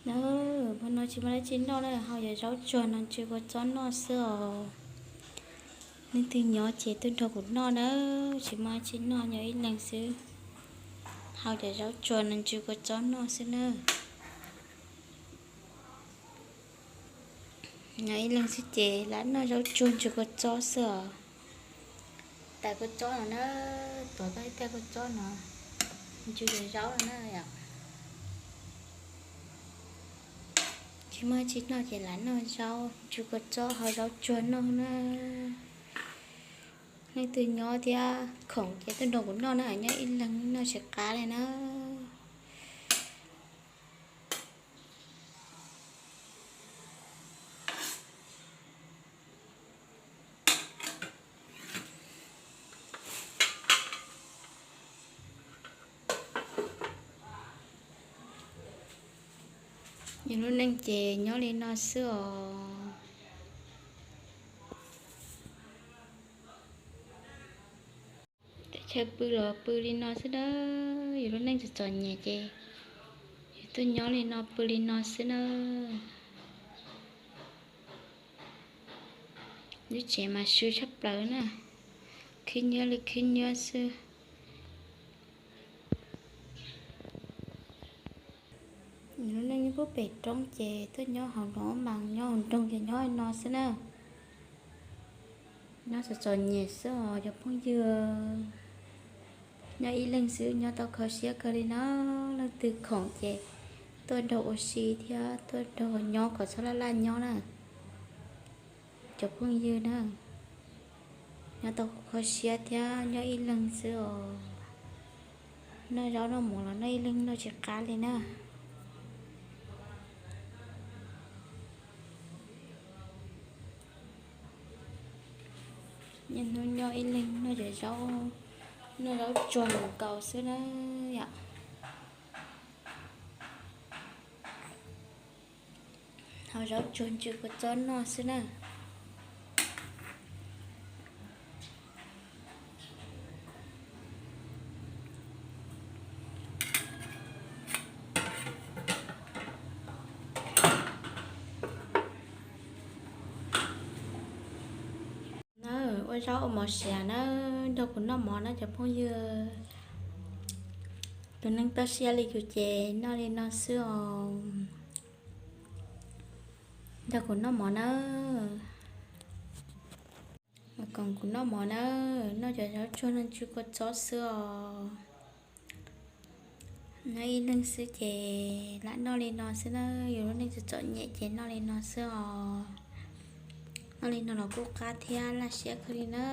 Na, hmo no tsis muaj dab tsi noj na, hau cov zaub tsuag no ntsw kua txob noj xwb os. Leej twg nyob ces tuaj nrog kuv noj na, tsis muaj dab tsi noj, nyob ib leeg xwb. Hau cov zaub tsuag no ntsw kua txob noj xwb na. Nyob ib leeg xwb ces lam noj zaub tsuag ntsw kua txob xwb os. Tais kua txob no na, tuav tau ib tais kua txob no, ntsw cov zaub no na yom. Tsis muaj dab tsi noj ces lam noj zaub ntsw kua txob hau zaub tsuag noj na. Leej twg nyob thiab khoom ces tuaj nrog kuv noj na, nyob ib leeg noj tsis qab li na. Yus lub neej ces nyob li no xwb os. Teb chaws pw los pw li no xwb na, yus lub neej txom txom nyem ces yus tuaj nyob li no pw li no xwb na. Lub tsev mas swb tshaj plaws na, khib nyiab li khib nyiab xwb. Yus lub neej nyob pub pem roob ces tuaj nyob hauv nroog mas nyob hauv nroog ces nyob li no xwb na. Nyob txom txom nyem xwb os cov phooj ywg. Nyob ib leeg xwb nyob tau kho siab kawg li na. Leej twg khoom ces tuaj nrog ua si thiab tuaj nrog nyob kom txhob laj laj nyob na. Cov phooj ywg na, nyob tau kho siab thiab nyob ib leeg xwb os. Noj zaub noj mov los noj ib leeg noj tsis qab li na. Niaj hnub nyob ib leeg noj cov zaub, noj zaub tsuag nkaus xwb na yom. Hau zaub tsuag ntsw kua txob noj xwb na. Na, ua zaub ua mov siav na, nrog kuv noj mov na cov phooj ywg. Tus neeg toj siab li kuv ces noj li no xwb os. Nrog kuv noj mov na. Mas koom kuv noj mov na, noj cov zaub tsuag no ntsw kua txob xwb os. Nyob ib leeg xwb ces lam noj li no xwb na, yus lub neej txom txom nyem ces noj li no xwb os. Noj li no los kuj qab thiab laj siab kawg li na,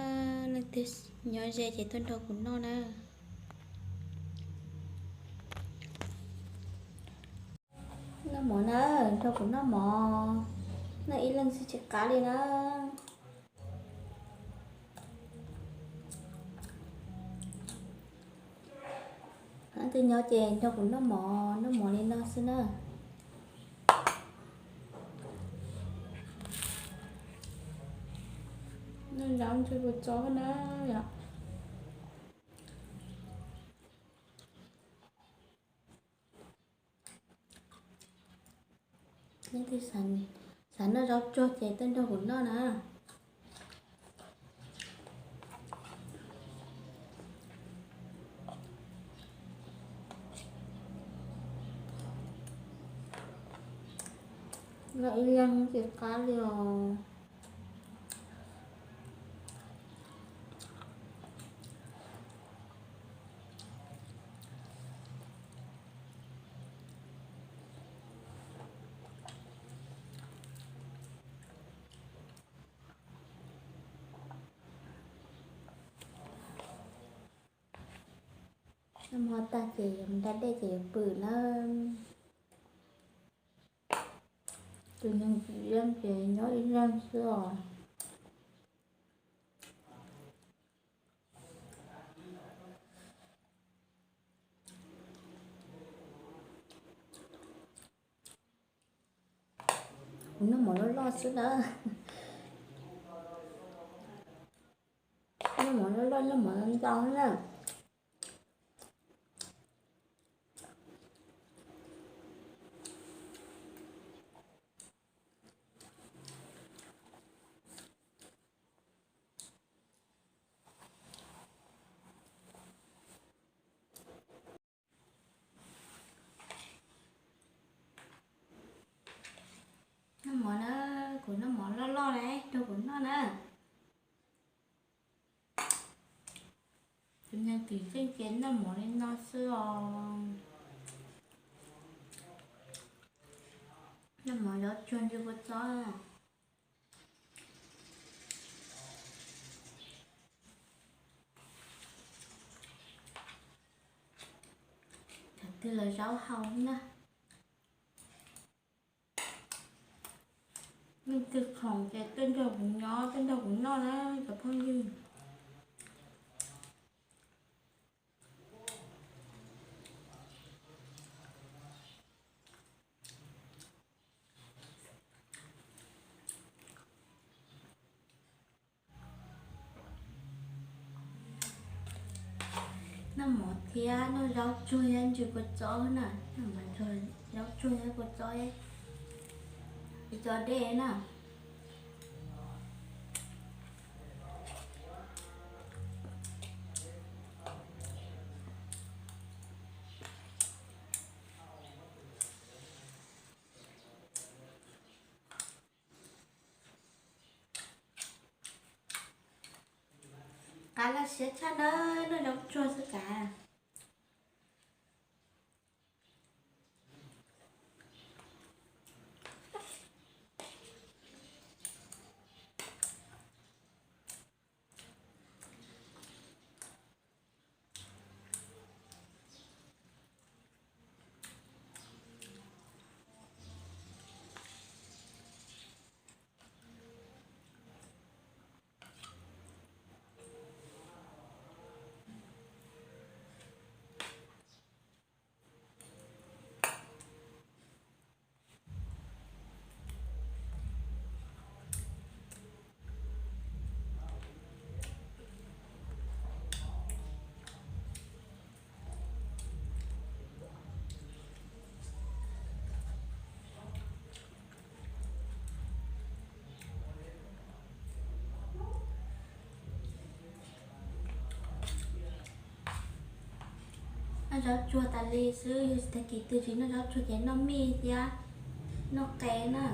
leej twg nyob ze ces tuaj nrog kuv noj na. Noj mov na, nrog kuv noj mov, noj ib leeg xwb tsis qab li na. Leej twg nyob ces nrog kuv noj mov, noj mov li no xwb na. Noj zaub ntsw kua txob na yom. Leej twg xav noj zaub tsuag ces tuaj nrog kuv noj na. Noj ib leeg tsis qab li os. Noj mov tag ces yuav mus da dej ces yuav pw na. Tus neeg tsis yeej ces nyob ib leeg xwb os. Kuv noj mov loj loj xwb na. Noj mov loj loj, noj mov ntau ntau na. noj na, rau kuv noj na. Tus neeg twm tseem ces noj mov li no xwb os. Noj mov zaub tsuag ntsw kua txob. Thaum twg los zaub hau na. Leej twg khoom ces tuaj nrog kuv nyob, tuaj nrog kuv noj na cov phooj ywg. Noj mov thiab noj zaub tsuag thiab ntsw kua txob na, noj mov zaub tsuag thiab kua txob, ib co dej na. Qab laj siab tshaj na, noj zaub tsuag xwb kav. Noj zaub tsuag tas li xwb, yog tag kis twg tsis noj zaub tsuag ces noj mij thiab noj qe na.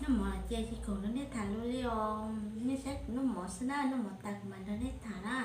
Noj mov ces tsis khoom nrog nej tham lus li os. Nej saib kuv noj mov xwb na, noj mov tas kuv mam nrog nej tham na.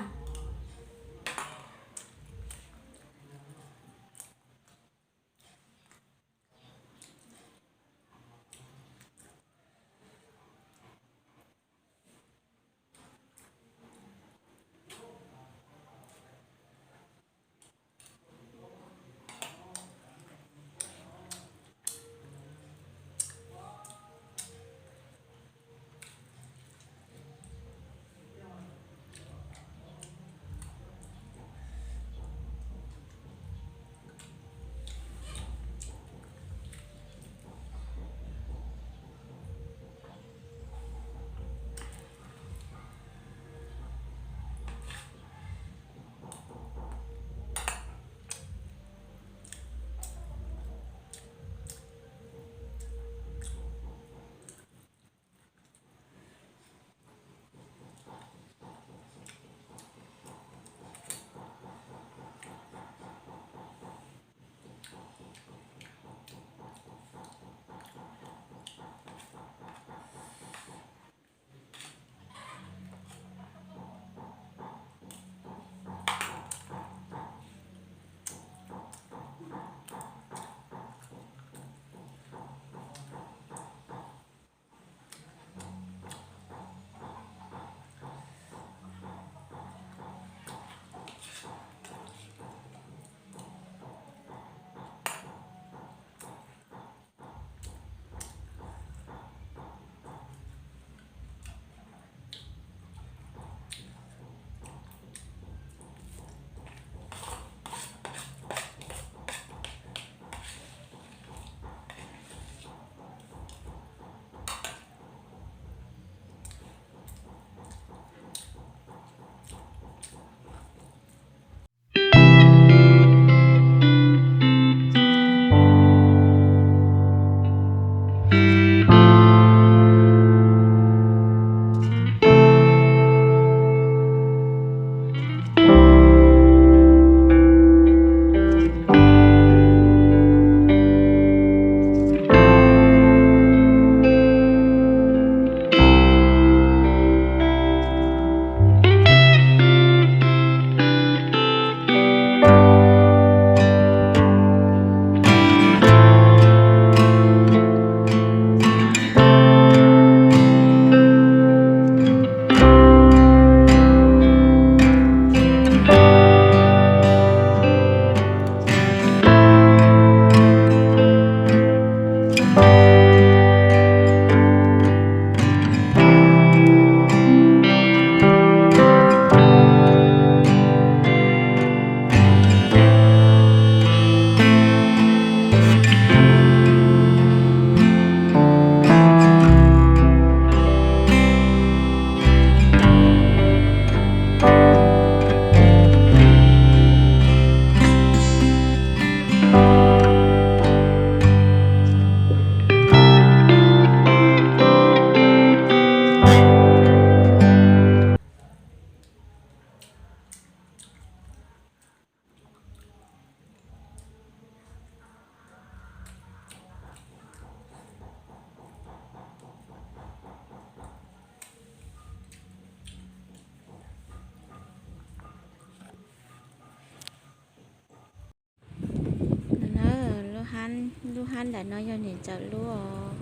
Lub hab nram no yog niam ntxawm lub os.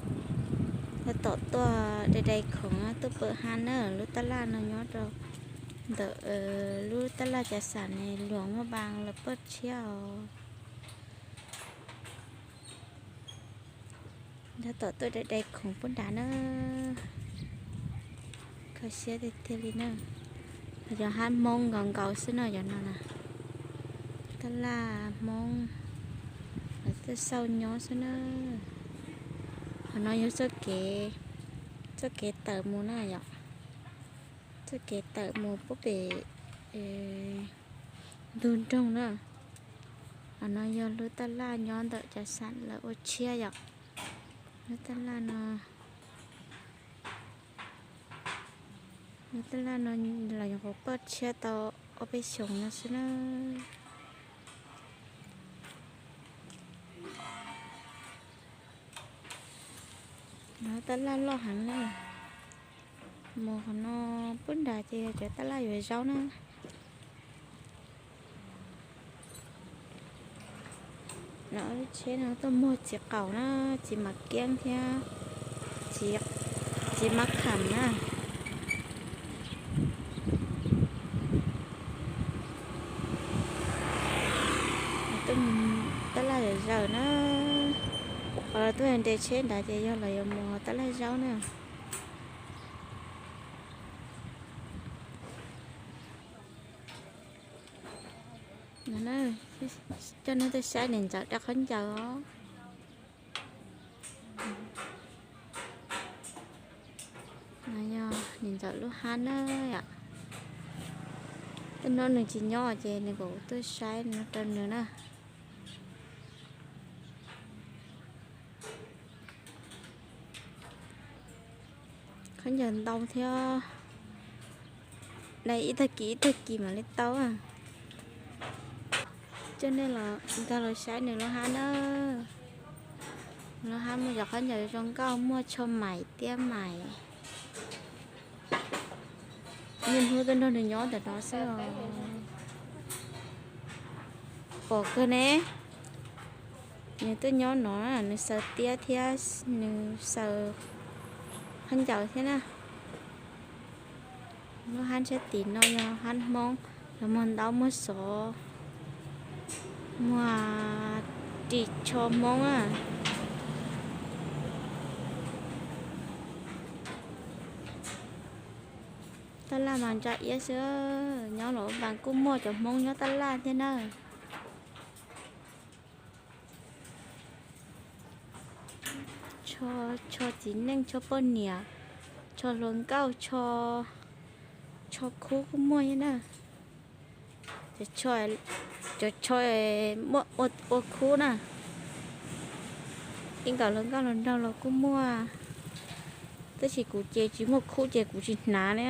Tab tom tuaj dai dai khoom tuaj pawm hab na. Lub taj laj no nyob rau ntawm lub taj laj Cas Xam ne, luag muaj npas lawv pawj tshiab os. Tab tom tuaj dai dai khoom pub nrad na. Kho siab tiag tiag li na. Yog hab Hmoob nkaus nkaus xwb no, yog no na. Taj laj Hmoob, lawv tuaj xauj nyob xwb na. Qhov no yog txoj kev, txoj kev tawm mus na yom. Txoj kev tawm mus pub pem ntug nroog na. Qhov no yog lub taj laj nyob ntawm Cas Xam lawv ua tshiab yom. Lub taj laj no, lub taj laj no los nyuam qhuav pawj tshiab tau ob peb xyoos no xwb na. Lub taj laj loj heev na. Mus qhov no pub nrad ces yog cov taj laj yuav zaub na. Lawv tsheb no tuaj muag txiv qaum na, txiv mam kiab thiab txiv mab kham na. Taj laj zom zaws na. Qhov los tuaj nres tsheb nrad ces yog los yuav mus taj laj zaub na. Coj nej tuaj saib niam ntxawm dab qhaub ncaws os. No yog niam ntxawm lub hab na yom. Tej no nws tsis nyob ces nws kom tuaj saib no rau nws na. Qhaub ncaws ntau thiab, dai ib tag kis ib tag kis mam li tau. Coj nej los nkag los saib nws lub hab na. Lub hab muaj cov qhaub ncaws zoo nkauj, muaj tsho mais, tiab mais. Niaj hnub tuaj nrog nws nyob ntawm no xwb os. Pom kawg ne. Nws tuaj nyob no, nws xaws tiab thiab nws xaws qhaub ncaws thiab na. Lub hab ntsab tim no yog hab Hmoob, los muag ntaub muag xov, muag ris tsho Hmoob na. Taj laj mas ntsa iab xwb, nyob Luam Npas kuj muaj cov Hmoob nyob taj laj thiab na. Tsho txiv neej, tsho poj niam, tsho hluas nkauj, tsho khub kuj muaj thiab na. Cov tsho muaj ua khub na. Ib nkawm hluas nkauj hluas nraug los kuj muaj, tab sis kuv ces tsis muaj khub ces kuv tsis hnav li.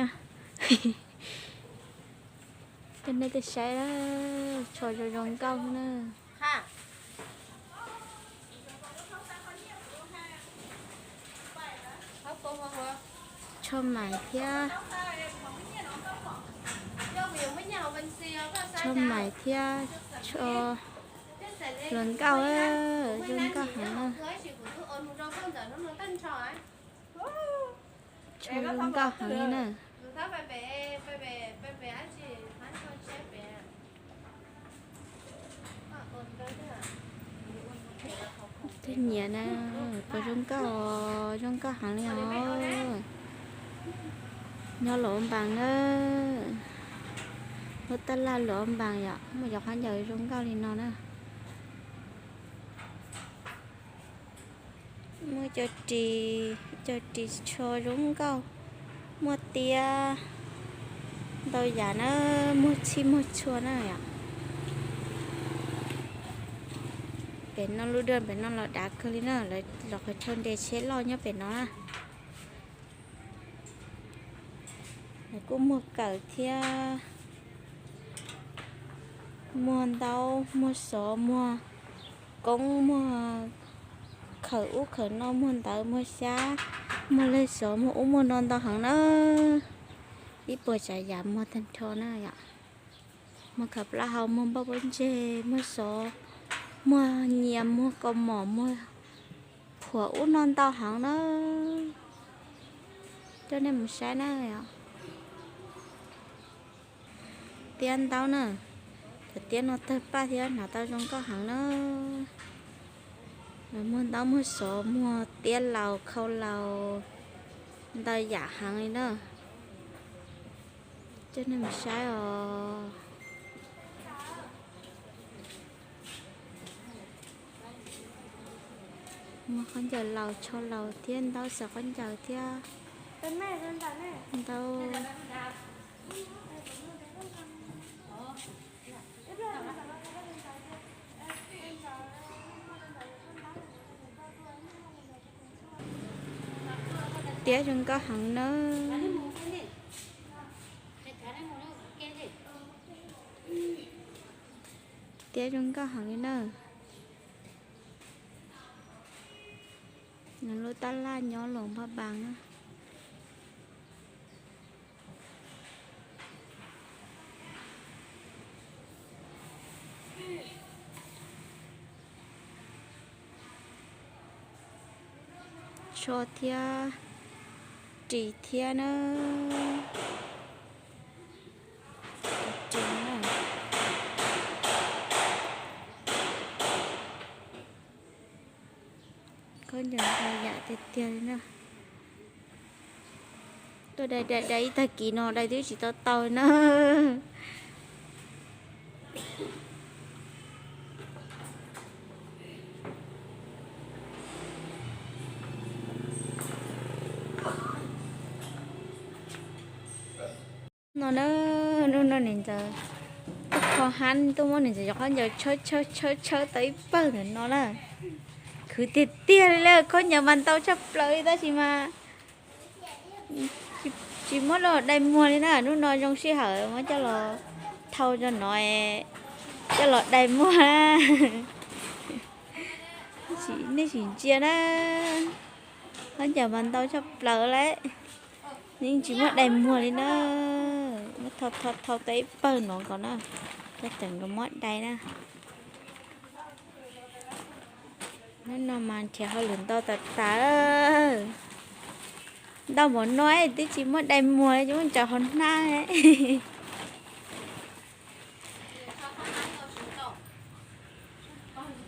Coj nej tuaj saib, tsho zoo zoo nkauj na. Tsho mais thiab, tsho mais thiab tsho hluas nkauj, zoo nkauj heev na. Tsho zoo nkauj heev li na. Twb nyiam na, puas zoo nkauj, zoo nkauj heev li os. Nyob Luam Npas na, lub taj laj Luam Npas yom, muaj cov qhaub ncaws zoo nkauj li no na. Muaj cov ris, cov ris tsho zoo nkauj, muaj tiab ntau yam na, muaj txhij muaj txhua na yom. Pem no lub dej pem no los dav kawg li na, lawv los qhov chaw nres tsheb loj nyob pem no na. Lawv kuj muag kawm thiab, muag ntaub, muag xov, muag koob, muag khawm ub khawm no, muag ntawv, muag xyab, muag leg xov, muag ub muag no ntau heev na. Ib puas tsav yam muag tag nrho na yom. Muag khawm plaub hau, muag npauj pob ntseg, muag xov, Muag nyias muag kaus mom muag phuam ub no ntau heev na. Coj nej mus saib na. Tiab ntaub na. Cov tiab no tawg paj thiab hnav tau zoo nkauj heev na. Muag ntaub muag sov muag tiab laus khau laus ntau yam heev li na. Coj nej mus saib os. Muag khaub ncaws laus tsho laus thiab ntaub xaws khaub ncaws thiab ntaub. Tiab zoo nkauj heev na. Tiab zoo nkauj heev li na. Nws lub tab laj nyob los npaj npas na. Tsho thiab ris thiab na. Khaub ncaws ntau yam tiag tiag li na. Tuaj dai dai dai ib tag kis no dai twb tsis tau tau na. No na, hnub no niam ntxawm tuaj kho hab tuaj muab niam ntxawm cov khaub ncaws tshawb tshawb tshawb tshawb tau ib pawg ntawm no na. Khwv tiag tiag li lawm, khaub ncaws mas ntau tshaj plaws li tab sis mas tsis muab los dai muag li na. Hnub no zoo sij hawm muab coj los thau rau no, coj los dai muag na. Nej sim ntsia na, khaub ncaws mas ntau tshaj plaws lawm. Yeej tsis muab dai muag li na. Muab thau thau thau tau ib pawg no nkaus na, coj tawm nkaus muab dai na. Hnub no mas nrhiav hauj lwm ntau tas tas. Ntau npaum no twb tsis muab dai muag li, tsis muab tso hauv hnab.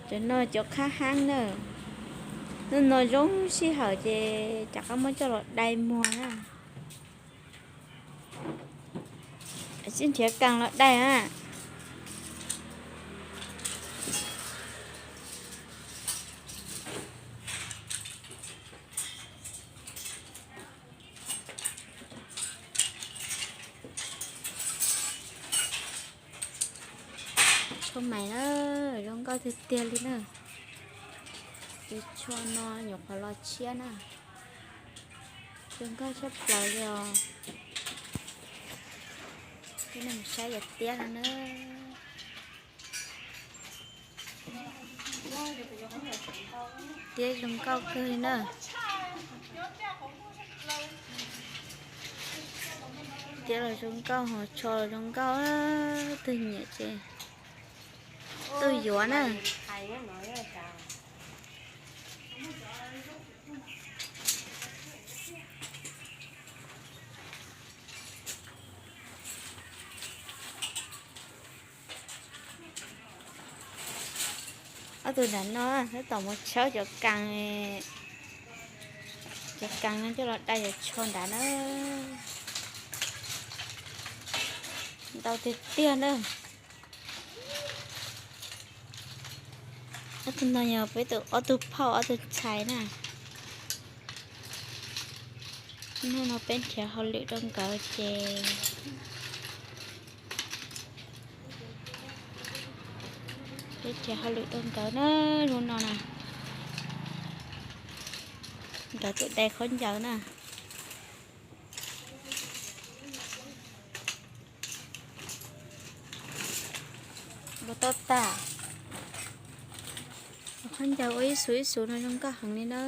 Cov no cov qhab haab na. Hnub no zoo sij hawm ces rov qab muab coj los dai muag na. Sib nrhiav kas los dai na. Tsho mais na, zoo nkauj tiag tiag li na. Tus tsho no nyuam qhuav los tshiab na. Zoo nkauj tshaj plaws li os. Coj nej mus saib cov tiab no na. Tiab zoo nkauj kawg li na. Tiab los zoo nkauj, ho tsho los zoo nkauj, twg nyiam ces tuaj yuav na. Ob tug nram no tab tom mus tshawb cov kas, cov kas no coj los dai cov tsho nrad na. Ntau tiag tiag na. Ob tug no yog peb tus ob tug phauj ob tug ntxhais na. Hnub no peb nrhiav hauj lwm rau nkawd ces peb nrhiav hauj lwm rau nkawd na, hnub no na. Nkawd tuaj dai khaub ncaws na. Los tau tas. Khaub ncaws ua ib xus ib xus no zoo nkauj heev li na.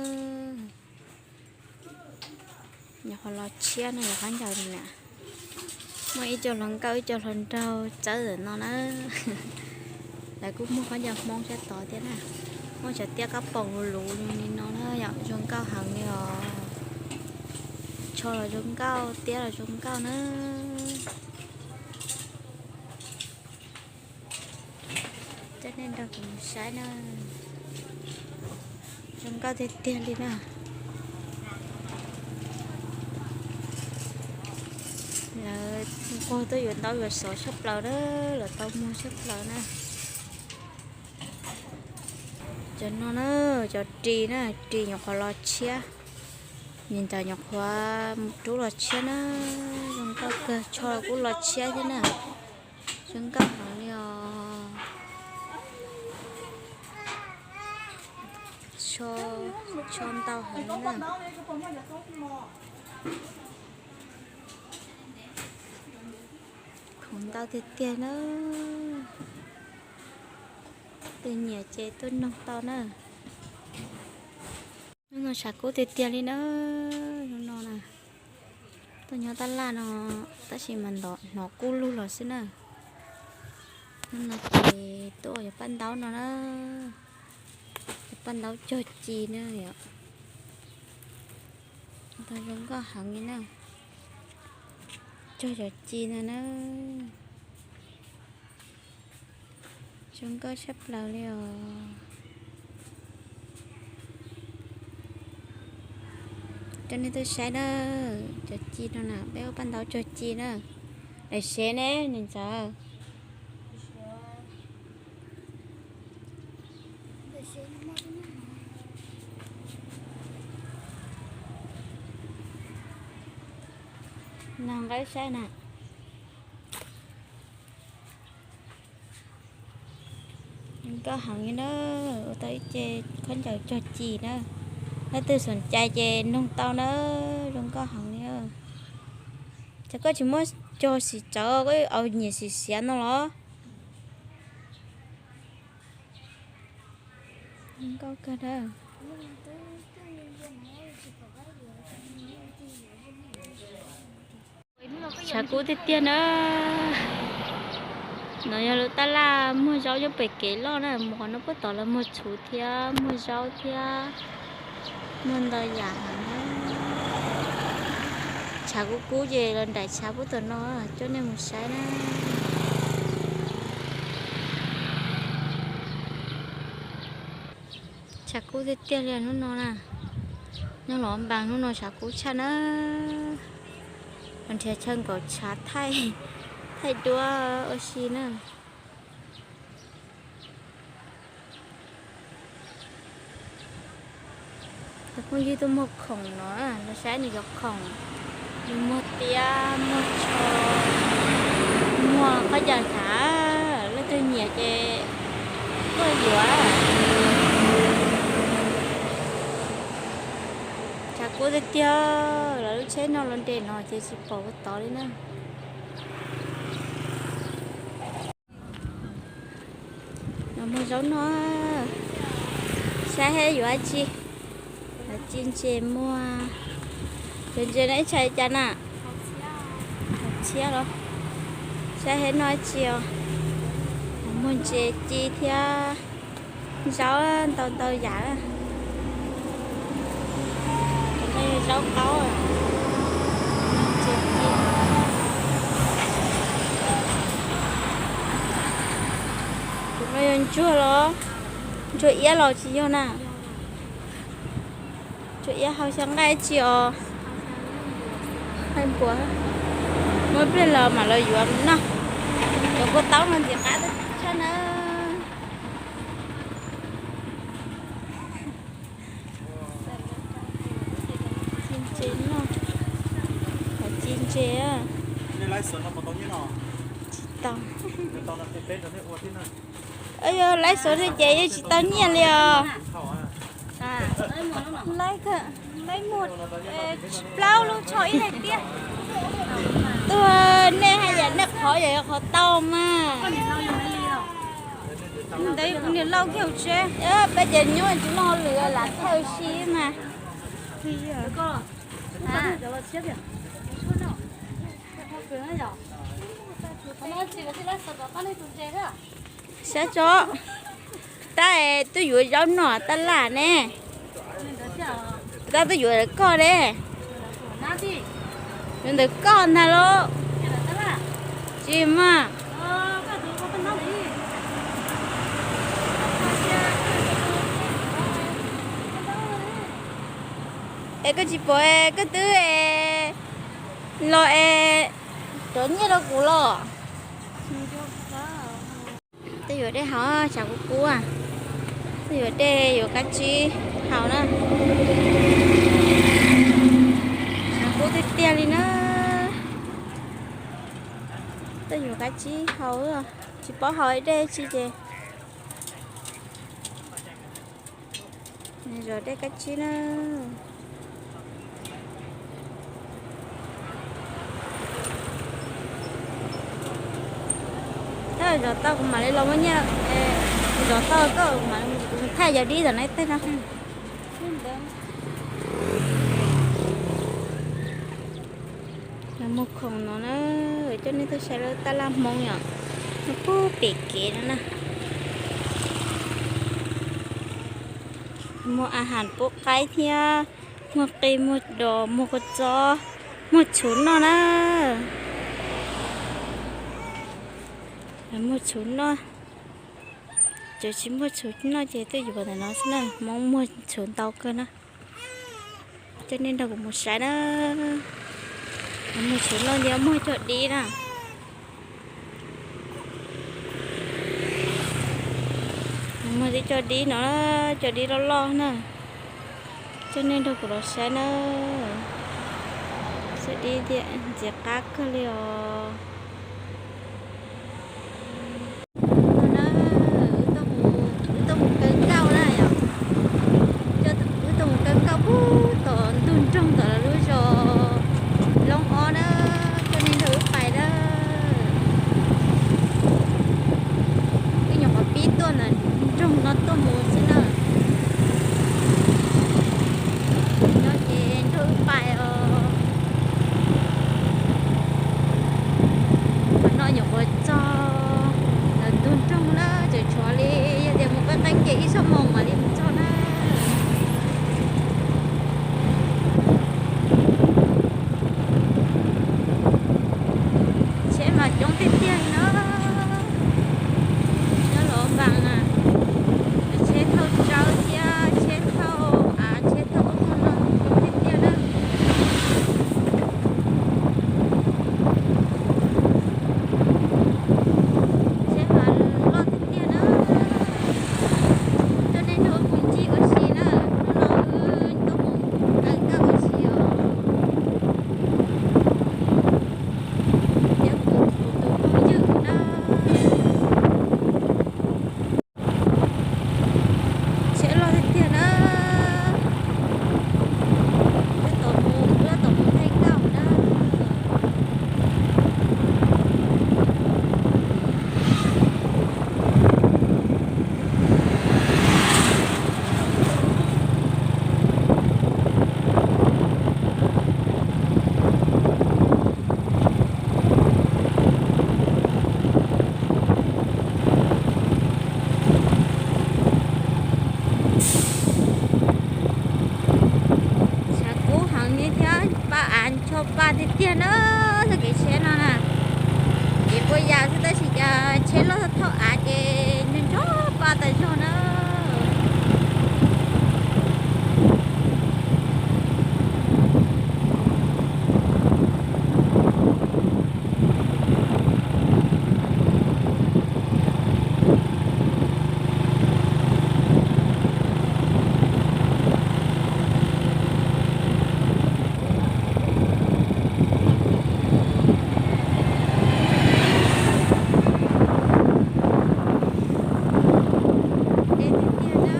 Nyuam qhuav los tshiab no yog khaub ncaws na. Muaj ib co hluas nkauj ib co hluas nraug txawb ntawm no na. Lawv kuj muag khaub ncaws Hmoob sab tod thiab na. Muaj cov tiab kab poom luv luv li no na yom, zoo nkauj heev li os. Tsho los zoo nkauj, tiab los zoo nkauj na. Coj nej nrog kuv mus saib na. Zoo nkauj tiag tiag li na. Lawv nquag tuaj yuav ntaub yuav xov tshaj plaws na, lawv tau muag tshaj plaws na. Cov no na, cov ris na, ris nyuam qhuav los tshiab. Nim ntawd nyuam qhuav mus rub los tshiab na, zoo nkauj kawg, tsho kuj los tshiab thiab na. Zoo nkauj heev li os. Tsho ntau heev na. Khoom ntau tiag tiag na. Tus nyiam ces tuaj noog tau na. Hnub no tshav kub tiag tiag li na. Hnub no na, tuaj nyob tab laj no tab sis mas hnov kub lug los xwb na. Hnub no ces tuaj yuav paj ntaub no na. Yuav paj ntaub cog ci na yom. Tau zoo nkauj heev li na. Cog cov ci no na. Zoo nkauj tshaj plaws li os. Coj nej tuaj saib na, cov ci no na, peb ua paj ntaub cog ci na. Daim sev ne niam ntxawm? Nqa wb saib na. Zoo nkauj heev li na, ua tau ib ce khaub ncaws cog ci na. Leej twg xoom cai ces noog tau na, zoo nkauj heev li. Ces koj tsis muab cog sim tsawv, koj au nyiam sim siav no los? Zoo nkauj kawg na. Tshav kub tiag tiag na. No yog lub tab laj muag zaub nyob pem kev loj na, mus qhov no puag tod los muag txhuv thiab muag zaub thiab, muag ntau yam heev na. Tshav kub kub ces los nraim tshav puag tom no, coj nej mus saib na. Tshav kub tiag tiag li hnub no na. Nyob los npas hnub no tshav kub tshaj na. Los nrhiav chaw nkaum tshav thaij, thaij duab ua si na. Cov phooj ywg tuaj muag khoom no, los saib nws cov khoom, nws muag tiab, muag tsho, muag khaub ncaws hnav, leej twg nyiam ces tuaj yuav. Tshav kub tiag tiag, lawv lub tsheb no los nres no ces tsis pom ua tod li na. Muag zaub no, saib seb yuav dab tsi. Ci ntses muag, cov ntses no ib txhais li cas na? Txhiab los? Saib seb noj dab tsi os. Muag ntses ci thiab zaub ntau ntau yam. Tus no yog zaub qaub, ntses ci. Tus no yog ntsuag los? Ntsuag iab los tsis yog na. Ntsuag iab hau xyaw nqaij dab tsi os? Nqaij npua. Muaj pliag los mam los yuav mus noj. Cov kua taub no ntxim qab tshaj na. Ci ntses noj, ci ntses. Tsis tau. Yog laib xov no ces yeej tsis tau nyiaj li os. Laib, laib muag plaub lub tsho ib daim tiab. Tuag, nej hais yam nej qhov yam qhov tau mas. Ntawd kuv niam lauj kiag tsev. Peb cov nyuj tsis muaj hauj lwm lam thaij ua si mas. Sab tso, tab tuaj yuav zaub noj tab laj ne. Tab tuaj yuav ntawm koj ne. Yuav ntawm koj ntag lauj. Tsis mas. Es koj tsis pom es koj twb los es rov nyiaj rau kuv los. Tej yuav dej haus tshav kub kub, tej yuav dej yuav kab tsib haus na. Tshav kub tiag tiag li na. Tej yuav kab tsib haus, tsis paub haus dej tsi ces zov dej kab tsib na. Tab zov tau kuv mam li los muab nyiaj, zov tau koj mam li mus thaij yog dib tom na tej no. Muag khoom no na, coj nej tuaj saib lawv tab laj Hmoob yom, nyob puag pem kev no na. Muag a has pub qaib thiab, muag qe, muag dos, muag kua txob, muag txhuv noj na. Muag txhuv noj, cov tsis muaj txhuv noj ces tuaj yuav ntawm no xwb na, Hmoob muag txhuv ntau kawg na. Coj nej nrog kuv mus saib na. Muag txhuv noj nti muag cog dib na. Muag tib cog dib no, cog dib loj loj na. Coj nej nrog kuv los saib na. Cog dib ntxim qab kawg li os. Wb tuaj mus kaw nkauj na yom. Wb tuaj mus kaw nkauj puag tom ntug nroog tom lawv lub zos Loob Ob na. Coj nej nrog wb pais na. Wb nyuam qhuav pib tuaj ntawm nroog no tuaj mus xwb na. No ces nrog wb pais os. Qhov no nyuam qhuav txog ntawm ntug nroog na, tseem tshuav li, yog tias mus qeeb qeeb ces ib xuab moos mam li mus txog na. Tsheb mas coob tiag tiag li na. Nyob Luam Npas na, tsheb thauj tsawb thiab tsheb thauj av, tsheb thauj ub thauj no coob tiag tiag na. Tsheb mas loj tiag tiag na. Coj nej nrog mus ncig ua si na, hnub no wb tuaj mus kaw nkauj ua si os. Thiab kuv tus phooj ywg na. Tsheb loj tiag tiag na. Wb tom mus, wb tom mus kaw nkauj na. Tshav kub heev li thiab paj av ncho pa tiag tiag na. Txoj kev tsheb no na, kev puas yas xwb tab sis cas tsheb loj thauj av ces ncho ncho pa tas zog na. Deb tiag tiag na,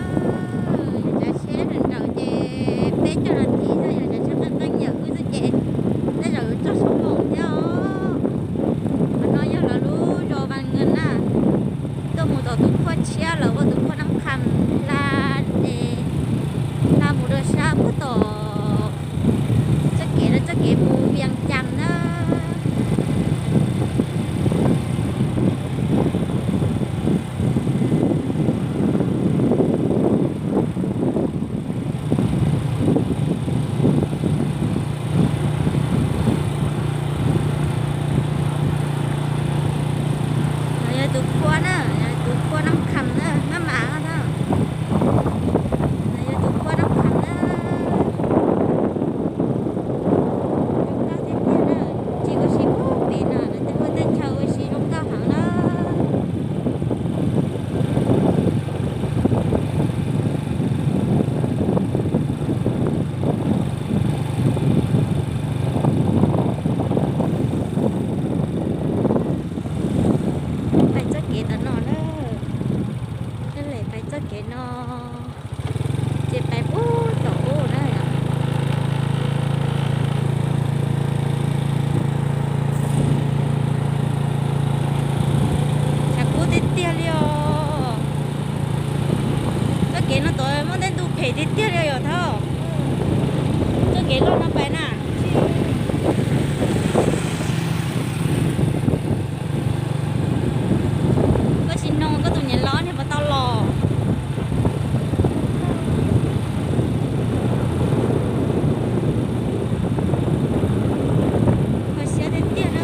yog tsav tsheb nrawm nrawm ces peb caug nas this xwb, yog tsav tsheb qeeb qeeb yam wb xwb ces tej zaum yuav txog xuab moos thiab os. Qhov no yog lawv lub zos Vaj Nkees na, tuaj mus tom tus khuaj tshiab lawm ua tus khuaj Nab Qham hla, hla mus rau sab puag tom txoj kev, txoj kev mus Vias Cas na. Pais txoj kev no ces pais pub tom ub na. Tshav kub tiag tiag li os. Txoj kev no tod muaj tej ntug phem tiag tiag li yom Thauj. Txoj kev loj no pais na. Koj tsis noog koj tus niam laus niag puas tau los. Kho siab tiag tiag na.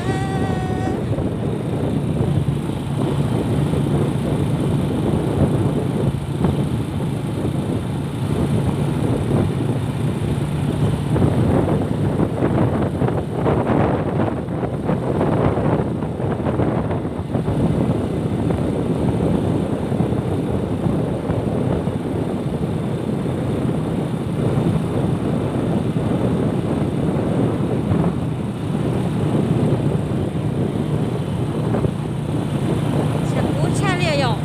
Tshav kub tshaj li os yom.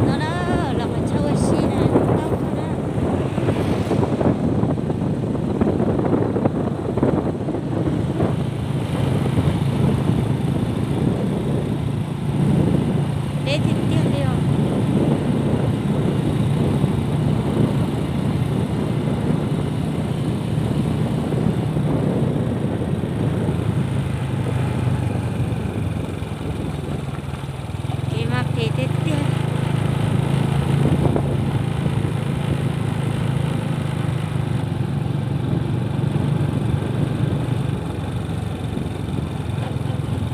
No na, los qhov chaw ua si na, tau kawg na. Deb tiag tiag li os. Kev mas phem tiag tiag.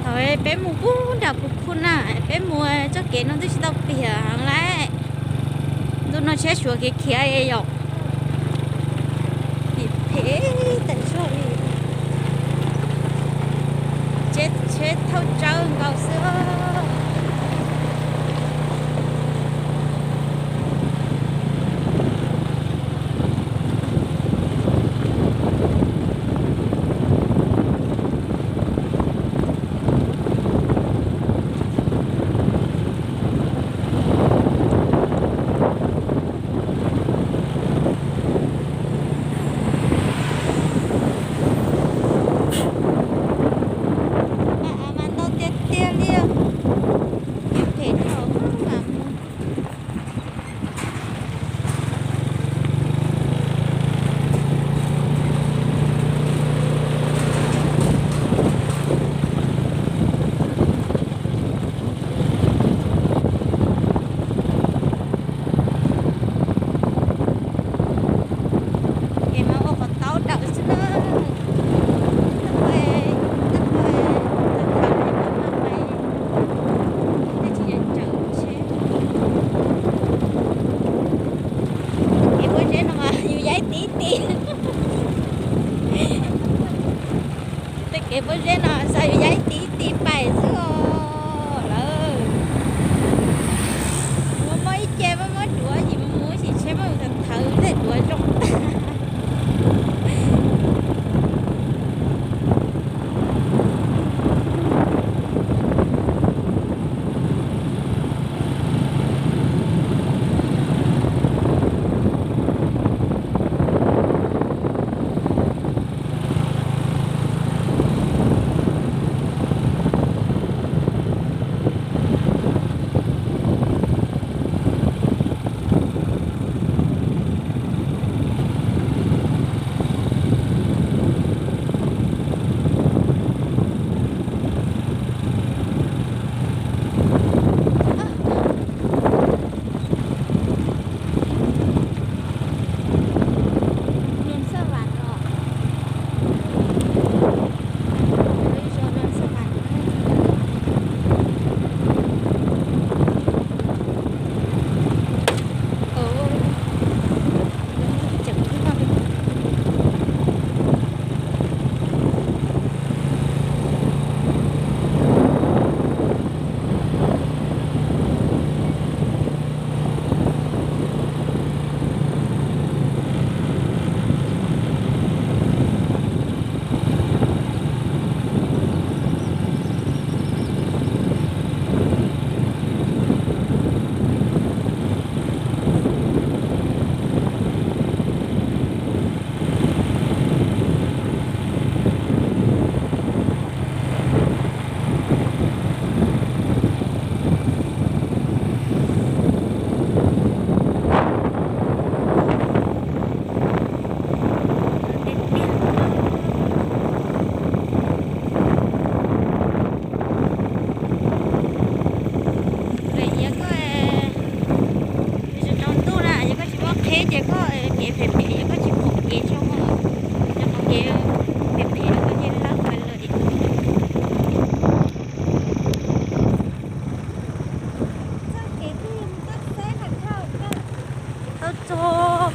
Thaum peb mus pub nram Phu Khu na, peb mus txoj kev no twb tsis tau piam heev lawm. Ntu no tsheb suav kev khiav yom. Phem phem tawm zog li. Tsheb thauj tsawb nkaus xwb. Mas ntau tiag tiag li os.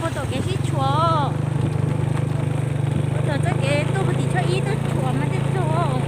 Puag tom kev sib tshuam, puag tom txoj kev tuaj puag tim tshuab ib tuaj tshuam mas thiaj txog.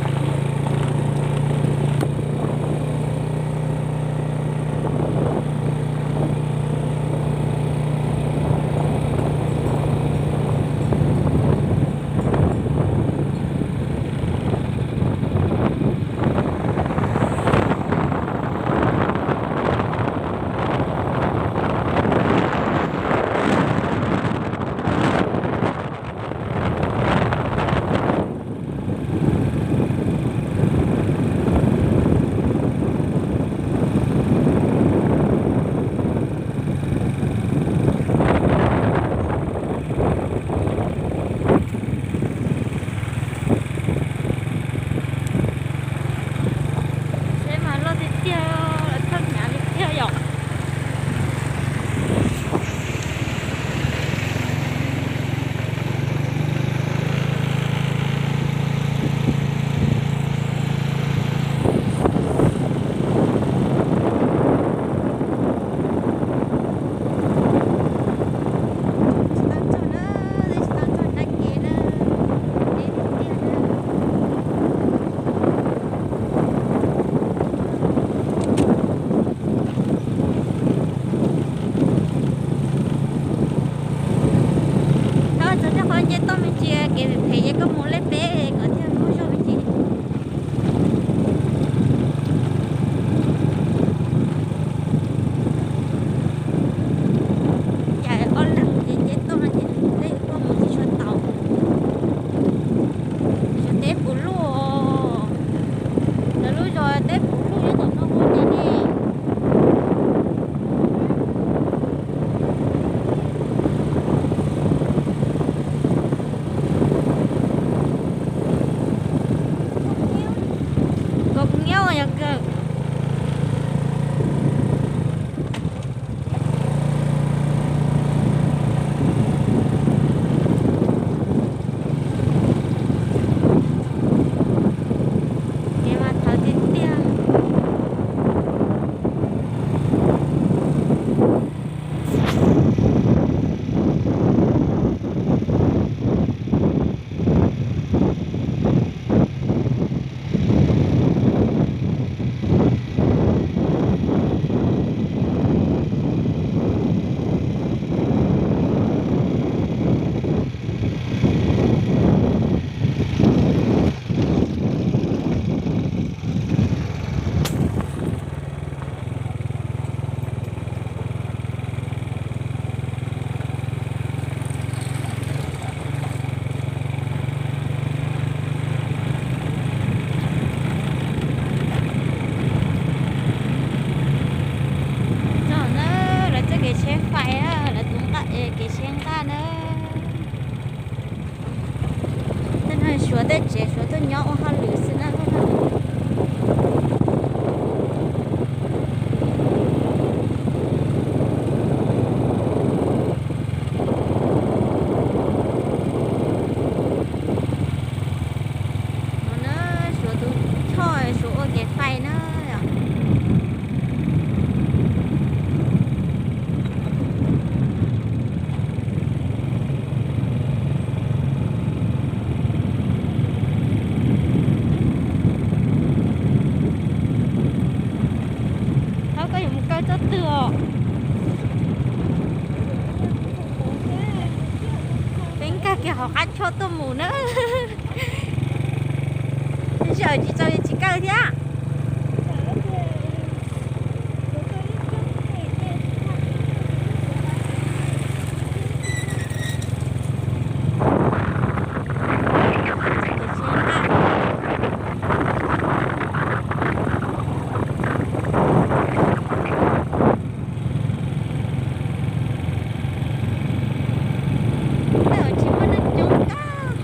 Seb mas loj tiag tiag, lawv thaj hnyav li tiag yom. Tsis tau txog na, tsis tau txog nram kev na, deb tiag tiag na. Thov txog tej qhov nce toj me ntsis kev phem ces koj mus lej peb kom thiaj muaj zog me ntsis. Yam ob leeg ces nce toj no ces tej koj mus tsis tshua taus. Xyov teb puv luj os. Lawv lub zos teb puv luj nyob tom no ua ces ne. Nkaus kuv nyob yog kawg. Kev mas thawv tiag tiag. Txog na, lawv txoj kev tsheb fais, lawv tus nqaj, kev tsheb nqaj na. Tej no suav tej tsev suav tuaj nyob ua hauj lwm xwb na. No na, suav tus choj suav ua kev fais na. Thaub, koj yuav mus kaw txoj twg os? Peb nkag kiag hauv qab choj tuaj mus na. Sij hawm tsis txaus tsis kaw thiab. Tsis muaj neeg coob kawg.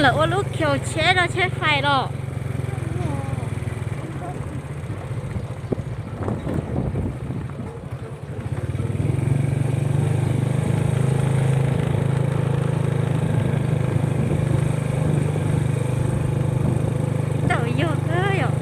Lawv ua lub khiu tsheb rau tsheb fais los. Ntau yog kawg yom.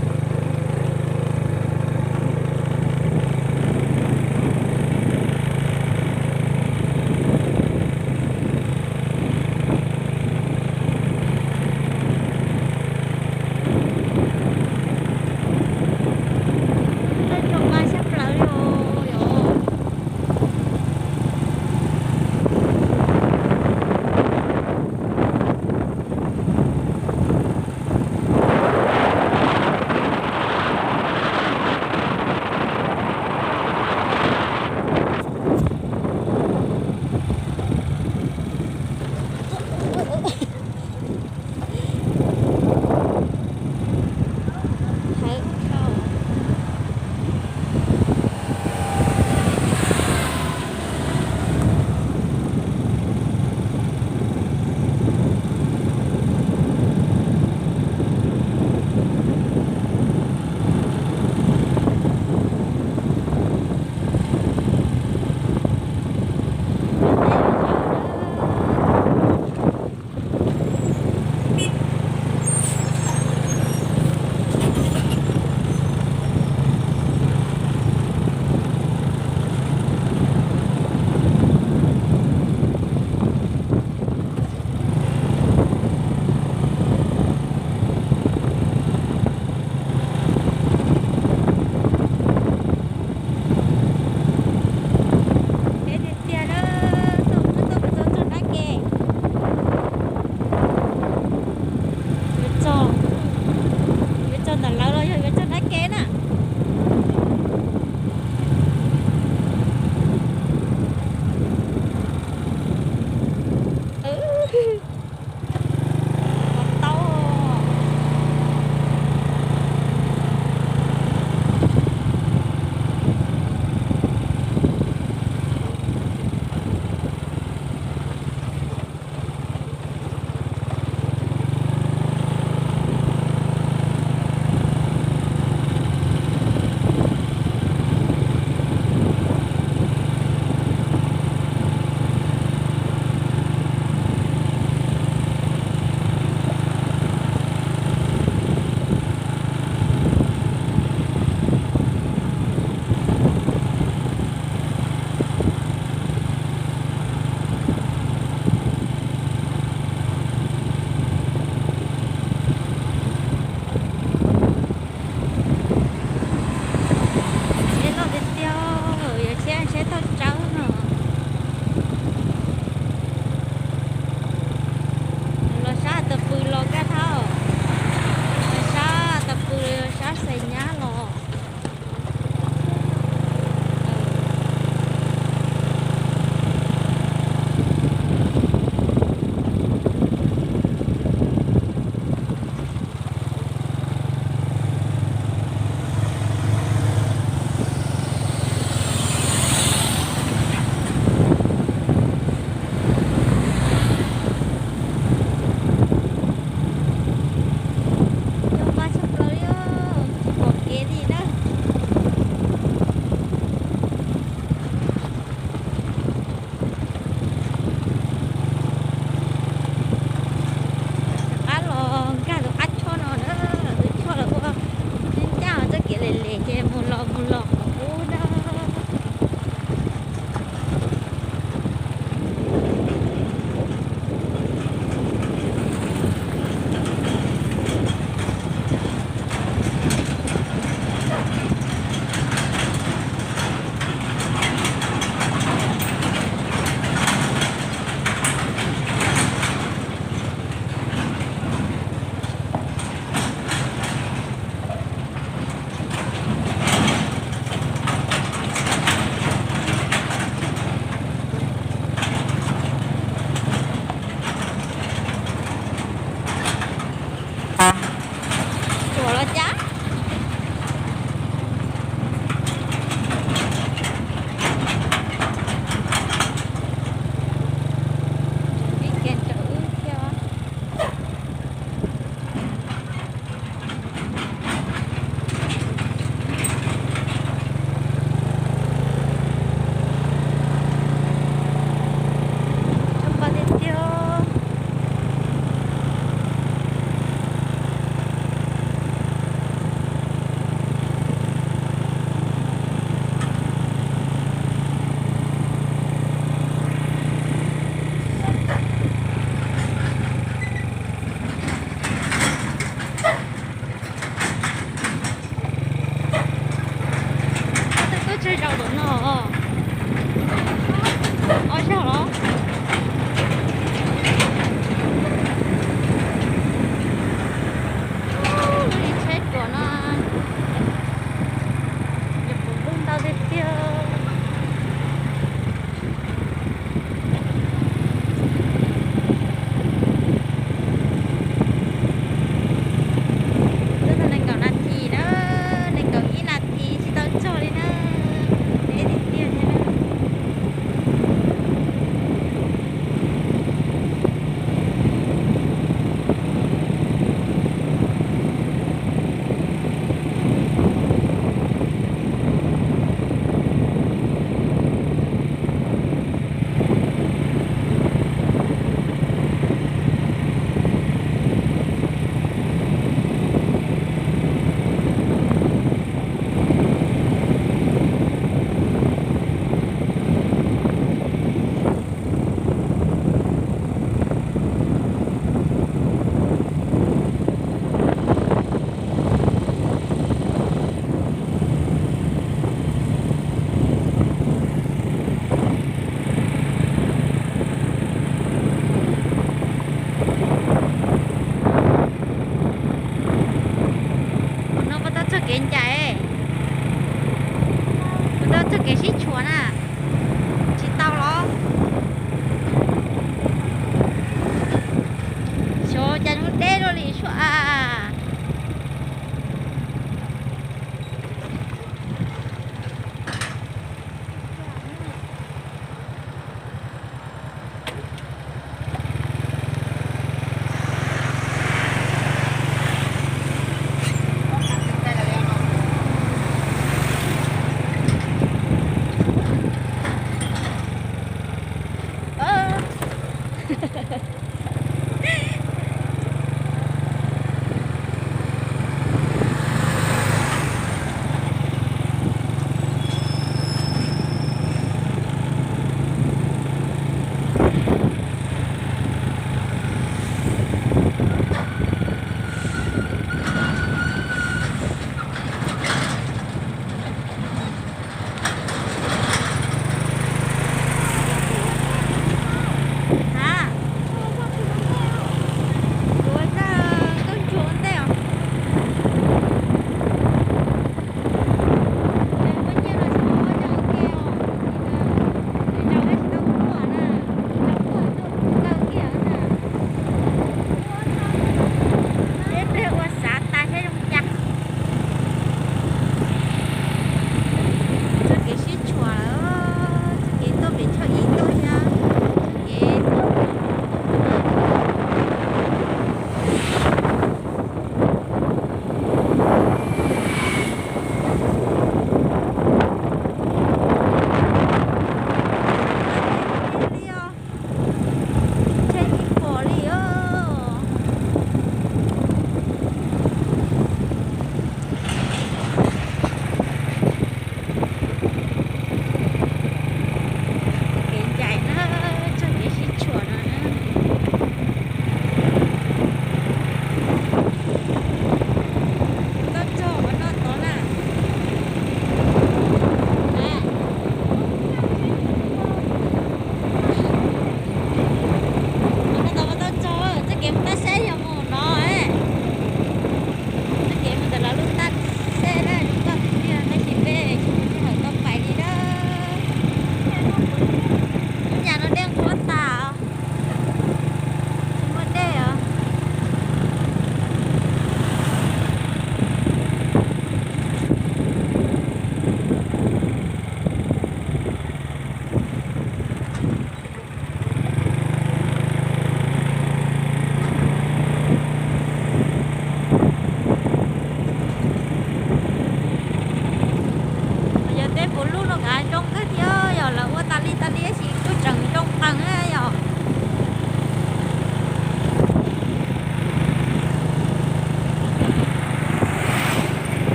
Li sua.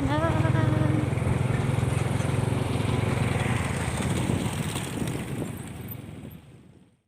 na.